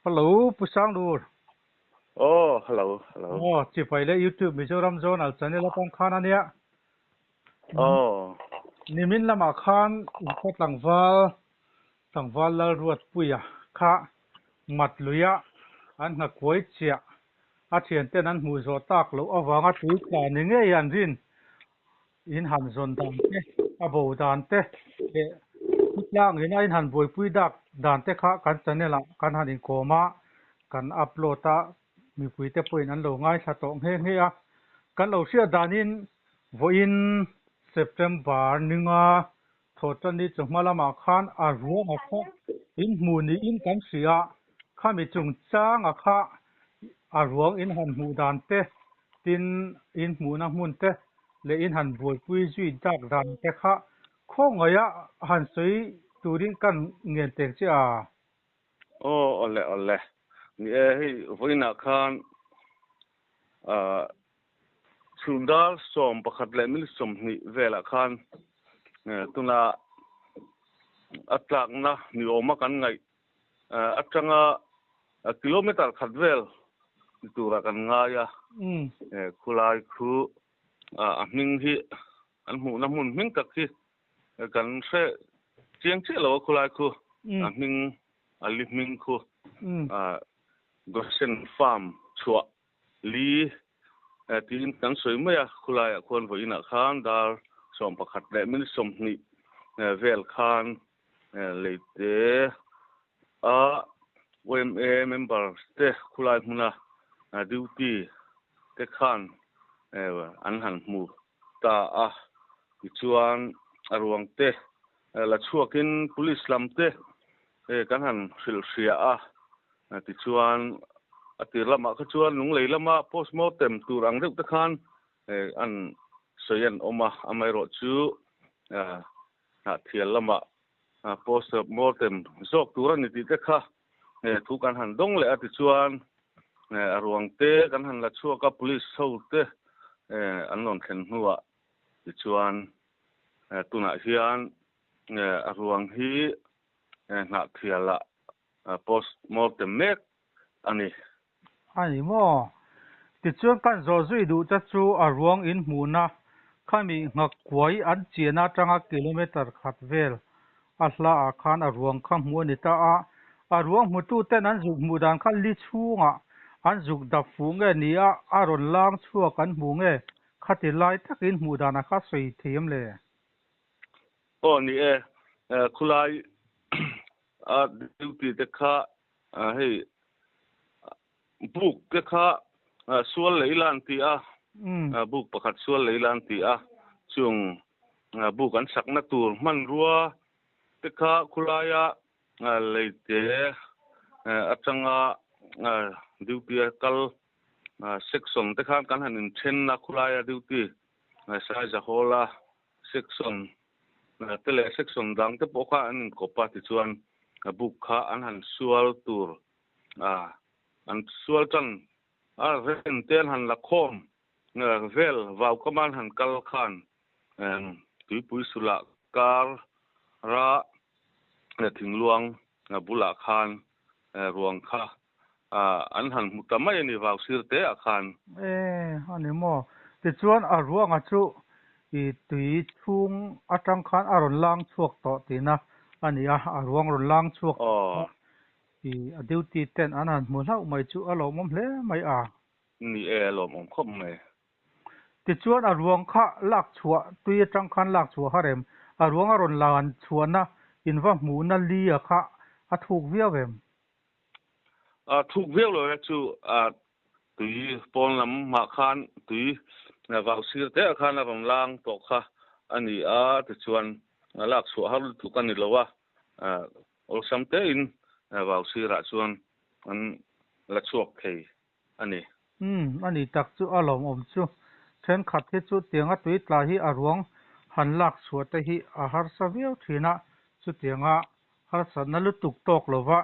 Hello, Pu Sanglur. Oh, hello, hello. Oh, chipai le YouTube Mizoram Zonal channel atang khan ania. Oh. Nimin lamah khan inkhaw tlangval, tlangval Lalruatpuia kha mat luia an nghakuai chiah. A thianten an hmuh zawh tak loh avanga tui tla ni ngei an rin. In han zawn dan te, a bo dan te leh khawtlang ina in han buaipui dak dan te kha kan channel ah kan han inkawm a, kan upload a, mipui te pawhin an lo ngaithla tawh nghe nghe a. Kan lo hriat danin vawiin September ninga Thawhtanni chawhma lamah khan a ruang a kha in hmuh niin kan hria a, khami chungchanga kha a ruang in han hmuh dan te, tin in hmuhna hmun te leh in han buaipui zui dak dan te kha khawngaih a han sawi turin kan ngen tek che a. Aw awle awle, ni e hei vawiinah khan ah Chhun dar 11:20 velah khan tuna a tlakna ni awma kan ngaih atanga kilometer khat vel ni turah kan ngai a, khulai khu a hming hi an hmuhna hmun hming tak hi kan hre chiang chiah lo a khulai khu a hming a li hming khu Gosen Farm chhuah Li tiin kan sawi mai a, khulaiah khuan vawiinah khan dar 11:20 vel khan leite a yma members te khulai hmuna duty te khan an han hmu ta a, tichuan a ruang te la chhuakin police lam te kan han hrilh hria a, tichuan a tir lamah kha chuan lunglei lama postmortem tur ang deuh te khan an sawi an awm a, amaherawh chu Hnahthial lamah postmortem zawk tur a ni tih te kha thu kan han dawng leh a, tichuan a ruang te kan han la chhuak a, police ho te an rawn thlen hnuah tichuan tunah hian A ruang hi Hnahthialah post mortem mek a ni. A ni maw? Tichuan kan zawh zui duh te chu a ruang in hmuhna khami nghakuai an chian atanga kilometer khat vel a hla ah khan a ruang kha hmuh a ni ta a. A ruang hmutu ten an zuk hmuh dan kha li chhungah an zuk dap fuh nge ni a, a rawn lang chhuak an hmu nge khati lai takin hmuh danah kha sawi thiam le? Aw ni e, khulai a duty te kha hei buk te kha sual lei la an ti a, buk pakhat sual lei la an ti a, chung buk an sakna tur hmanrua te kha khulaia leite atanga duty a kal section te khan kan han inthen a khulaia duty Saiza Hall a Section te leh section dang te pawh kha an inkawp a, tichuan book kha an han sual tur a, an sual tan a ren te an han la khawm vel vau kama an han kal khan tuipui sulah kar ra thingluang bulah khan ruang kha an han hmu ta mai a ni vau sir te ah khan. E, a ni maw? Tichuan a ruangah chu i tui chhung atang khan a rawn lang chhuak tawh tihna a ni a, a ruang rawn lang chhuak tawh i a duty ten an han hmu hlauh mai chu a lawmawm hle mai a. Ni e, a lawmawm khawp mai. Tichuan a ruang kha lak chhuah tui atang khan lak chhuah har em? A ruang a rawn lan chhuahna in va hmuhna li a kha a thuk viau em? A thuk viau lo e chu a tui pawn lam hmah khan tui vau sir te ah khan a rawn lang tawh kha a ni a, tichuan lak chhuah har lutuk a ni lo a, awlsam te in vau sir ah chuan an la chhuak thei a ni. Umm, a ni tak chu a lawmawm chu. Thenkhat hi chu tianga tui tla hi a ruang han lak chhuah te hi a harsa viau thin a, chutianga harsatna lutuk tawk lova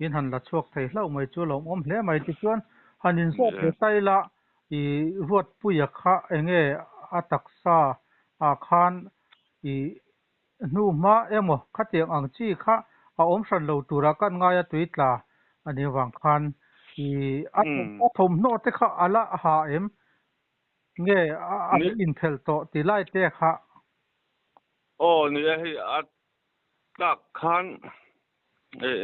in han la chhuak thei hlauh mai chu a lawmawm hle mai. Tichuan, han inzawt ve ta ila i Ruatpuia kha enge a taksa ah khan i hnu hma emaw khatiang ang chi kha a awm hran lo tura kan ngai a tui tla Ani avang khan i a a thawmhnaw te kha a la ha em? Nge a lo inphelh tawh ti lai te kha? Aw ni e, hei a tlak khan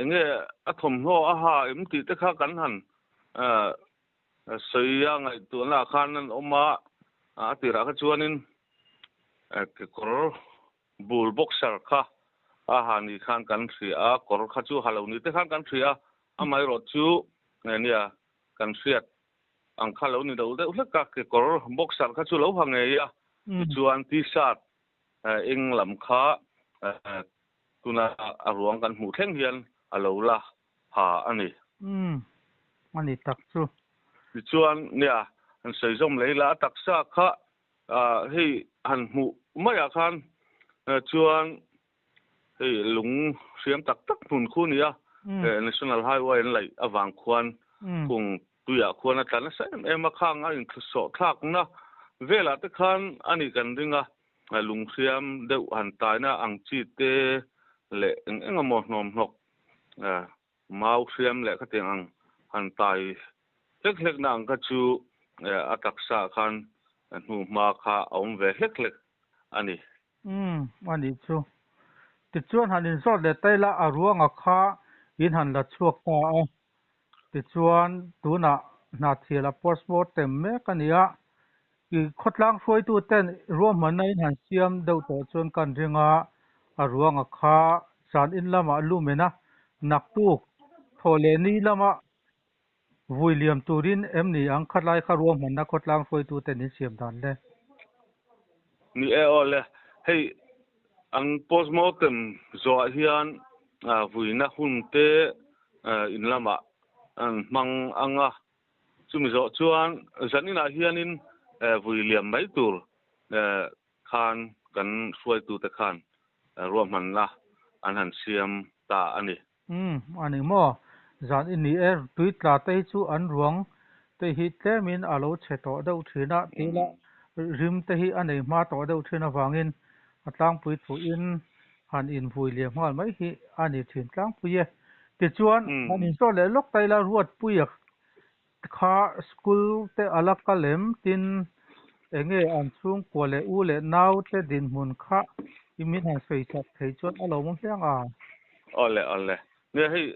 enge a thawmhnaw a ha em tih te kha kan han sawi a ngaihtuahna ah khan an awm a, a tirah kha chuanin kekawr Bul boxer kha a ha ni khan kan hria a, kawr kha chu ha lo ni te khan kan hria a, amaherawh chu nge nia kan hriat ang kha lo ni lo deuh hlek a, kekawr boxer kha chu lo ha ngei a, tichuan t-shirt eng lam kha tuna a ruang kan hmuh thleng hian a lo la ha a ni. Umm, a ni tak chu. Tichuan nia han sawi zawm leh ila a taksa kha Hei han hmuh maiah khan chuan hei lung hriam tak tak hmun khu a ni a, National Highway an laih avang khuan kung tuiah khuan a tla nasa em em a, khang a inthlusawh thlakna velah te khan a nih kan ring a, lung hriam deuh han taina ang chi te leh eng eng emaw hnawmhnawk Mau hriam leh khatiang ang han tai hlek hlek na ang kha chu a taksa ah khan hnu hma kha a awm ve hlek hlek a ni. Umm, a nih chu. Tichuan han inzawt leh ta ila a ruanga kha in han la chhuak ta a. Tichuan tunah Hnahthial a postmortem mek a ni a. I khawtlang hruaitu ten ruahmanna in han siam deuh tawh chuan kan ring a, a ruanga kha zan in lamah lumen a, naktuk thawh leh ni lama vui liam turin em ni ang khatlai kha ruahmanna khawtlang hruaitu ten in siam dan le? Ni e aw le, hei ang postmortem zawhah hian vuina hun te in lamah an hmang ang a, Chumi zawh chuan zaninah hianin vui liam mai tur khan kan hruaitute khan ruahmanna an han siam ta a ni. Umm, a ni maw? Zan i ni e, tui tla te hi chu an ruang te hi tlemin a lo chhe tawh deuh thin a, tila rim te hi a nei hma tawh deuh thin avangin a tlangpui thuin han invui liam nghal mai hi a ni thin tlangpui e. Tichuan, han inzawt leh lawk ta ila Ruatpuia kha school te a la kal em? Tin, enge an chhungkua leh u leh nau te dinhmun kha i min han sawi chak thei chuan a lawmawm hle ang a. Awle awle. Nia hei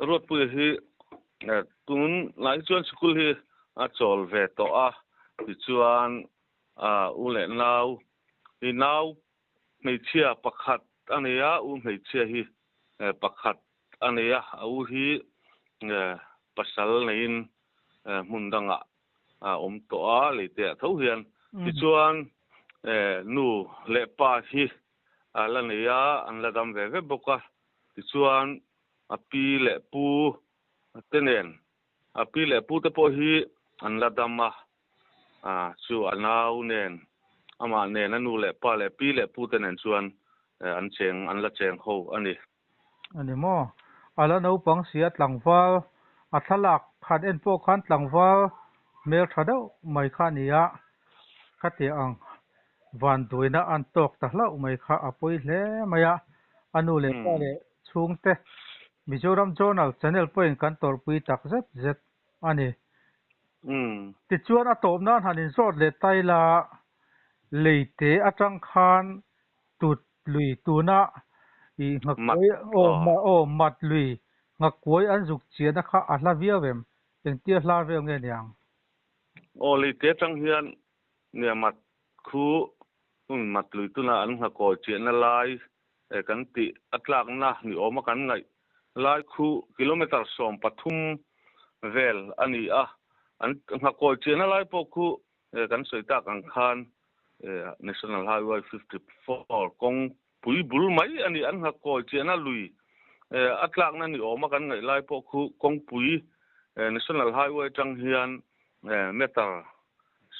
Ruatpuia hi tun lai chuan school hi a chawl ve tawh a, tichuan u leh nau i nau Hmeichhia pakhat a nei a, u hmeichhia hi pakhat a nei a, a u hi pasal neiin hmun dangah a awm tawh a, leiteah tho hian. Tichuan nu leh pa hi a la nei a, an la dam ve ve bawk a. Tichuan a pi leh pu te nen, a pi leh pu te pawh hi an la dam a, A, chu a nau nen, amah nen, a nu leh pa leh pi leh pu te nen chuan an cheng, an la cheng ho a ni. A ni maw? A la naupang si a tlangval, a thlalak han en pawh khan tlangval hmel tha deuh mai kha a ni a, khatiang ang vanduaina an tawk ta hlauh mai kha a pawi hle mai a, a nu leh pa leh chhungte Mizoram Journal channel pawhin kan tawrhpui tak zet zet a ni. Tichuan a tawp nan han inzawt leh ta ila, leite atang khan tut lui tuna i nghakuai aw aw mat lui nghakuai an zuk chiahna kha a hla viau em? Engtia hla vel nge niang? Aw leite atang hian nia mat khu hun mat lui tuna an nghakuai chiahna lai kan tih a tlakna ni awma kan ngaih lai khu kilometre 13 vel a ni a, an nghakawi chiahna lai pawh khu kan sawi tak ang khan National Highway 54 kawng pui bul mai a ni, an nghakawi chiahna lui a tlakna ni awma kan ngaih lai pawh khu kawngpui National Highway atang hian meter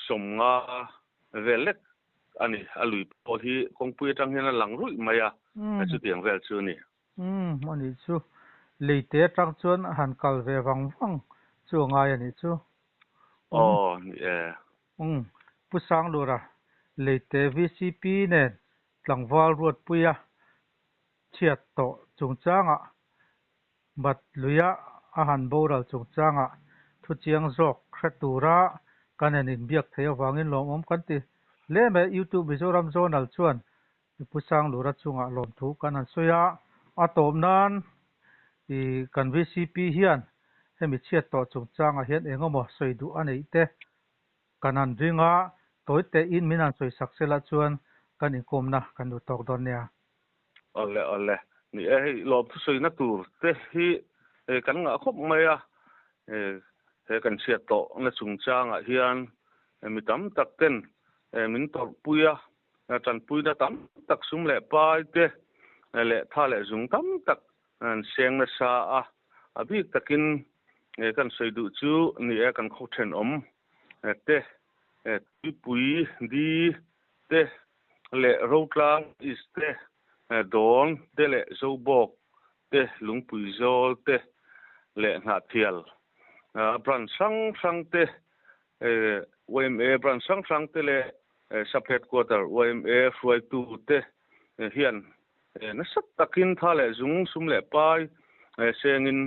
50 vel lek A ni, a lui pawh hi kawngpui atang hian a lang ruih mai a, chutiang vel chu a ni. Umm, a nih chu. Leite atang chuan a han kal ve vang vang chu a ngai a nih chu. Aw, ni e. Umm, Pu Sanglura, Leite VCP nen tlangval Ruatpuia chhiat tawh chungchangah Bat luia a han boral chungchangah thu chiang zawk hre tura kan en inbiak theih avangin lawmawm kan ti hle mai. YouTube Mizoram Zonal chuan Pu Sanglura chungah lawmthu kan han sawi a, a tawp nan i kan vcp hian hemi chhiat tawh chungchangah hian eng emaw sawi duh a neih te kan han ring a, tawi tein min han sawi sak sela chuan kan inkawmna kan duh tawk dawn nia. Awle awle, ni e hei lawmthu sawina tur te hi kan ngah khawp mai a, he kan chhiat tawhna chungchangah hian mi tam tak ten min tawrhpui a, Tanpuina tam tak sum leh pai te leh tha leh zung tam tak an seng nasa a, a bik takin kan sawi duh chu ni e kan khaw thenawm te tuipui di te leh Rotlang East te Dawn te leh Zobawk te Lungpui Zawl te leh Hnahthial branch hrang hrang te yma branch hrang hrang te leh Sub Headquarter yma hruaitu te hian nasa takin tha leh zung sum leh pai sengin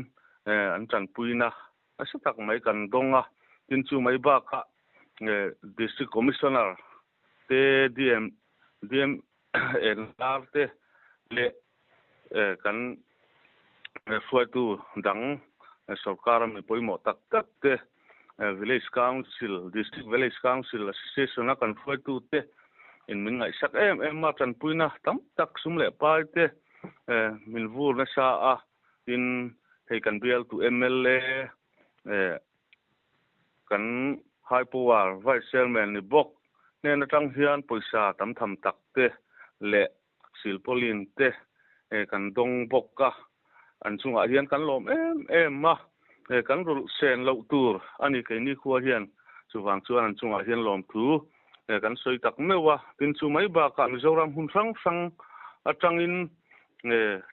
an tanpuina nasa tak mai kan dawng a. Tin chu mai bakah District Commissioner te, DM, DMNR te leh kan hruaitu dang sorkar a mi pawimawh tak tak te, Village Council, District Village Council Association a kan hruaitu te in min ngaihsak em em a, tanpuina tam tak sum leh pai te min vur nasa a, tin hei kan bialtu mla kan High Power Vice Chairman ni bawk hnen atang hian pawisa tam tham tak te leh Silpaulin te kan dawng bawk a, an chungah hian kan lawm em em a, kan rulh sen loh tur a ni keini khua hian, chuvang chuan an chungah hian lawmthu kan sawi tak meuh a, tin chu mai bakah Mizoram hmun hrang hrang atangin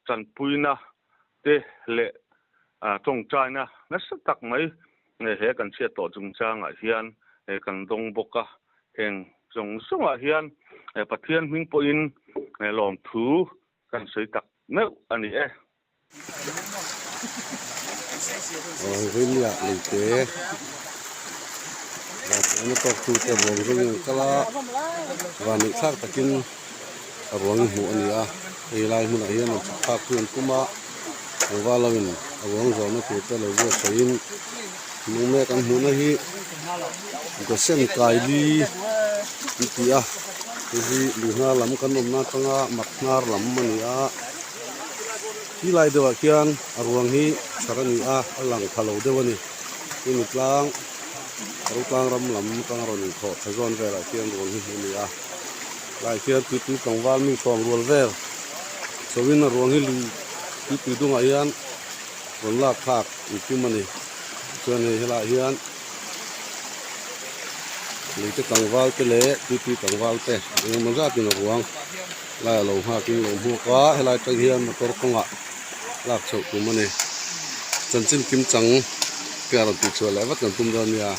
tanpuina te leh tawngtaina nasa tak mai he kan chhiat tawh chungchangah hian kan dawng bawk a, heng zawng zawngah hian Pathian hming pawhin lawmthu kan sawi tak meuh a ni e. Rinliah leite vanduaina tawktute ruang zawngin an kal a, vanneih thlak takin a ruang hi hmuh a ni a, hei lai hmunah hian an chhuk thlak chu an tum a, tlangval lo in a ruang zawhna tur te lo buatsaih in lung mek an hmuhna hi Gosen Kaili an ti a, hei hi Luhna lam kan awmna atanga Makhnar lam a ni a, khi lai deuhah khian a ruang hi chhar a ni a, a lang pha lo deuh a ni, hemi tlang Rotlang ram lam atanga rawn inkhawh tha zawn velah khian ruang hi hmuh a ni a. Lai khian tuipui tlangval mi sawm rual vel chauhin a ruang hi lui tuipui dungah hian rawn lak thlak an tum a ni. Chuan hei helaiah hian leite tlangval te leh tuipui tlangval te engemaw zatin a ruang lai a lo nghakin lo hmuak a, helai atang hian motor kawngah lak chhoh tum a ni. Chanchin kim chang te a rawn tihchhuah leh vat kan tum dawn nia.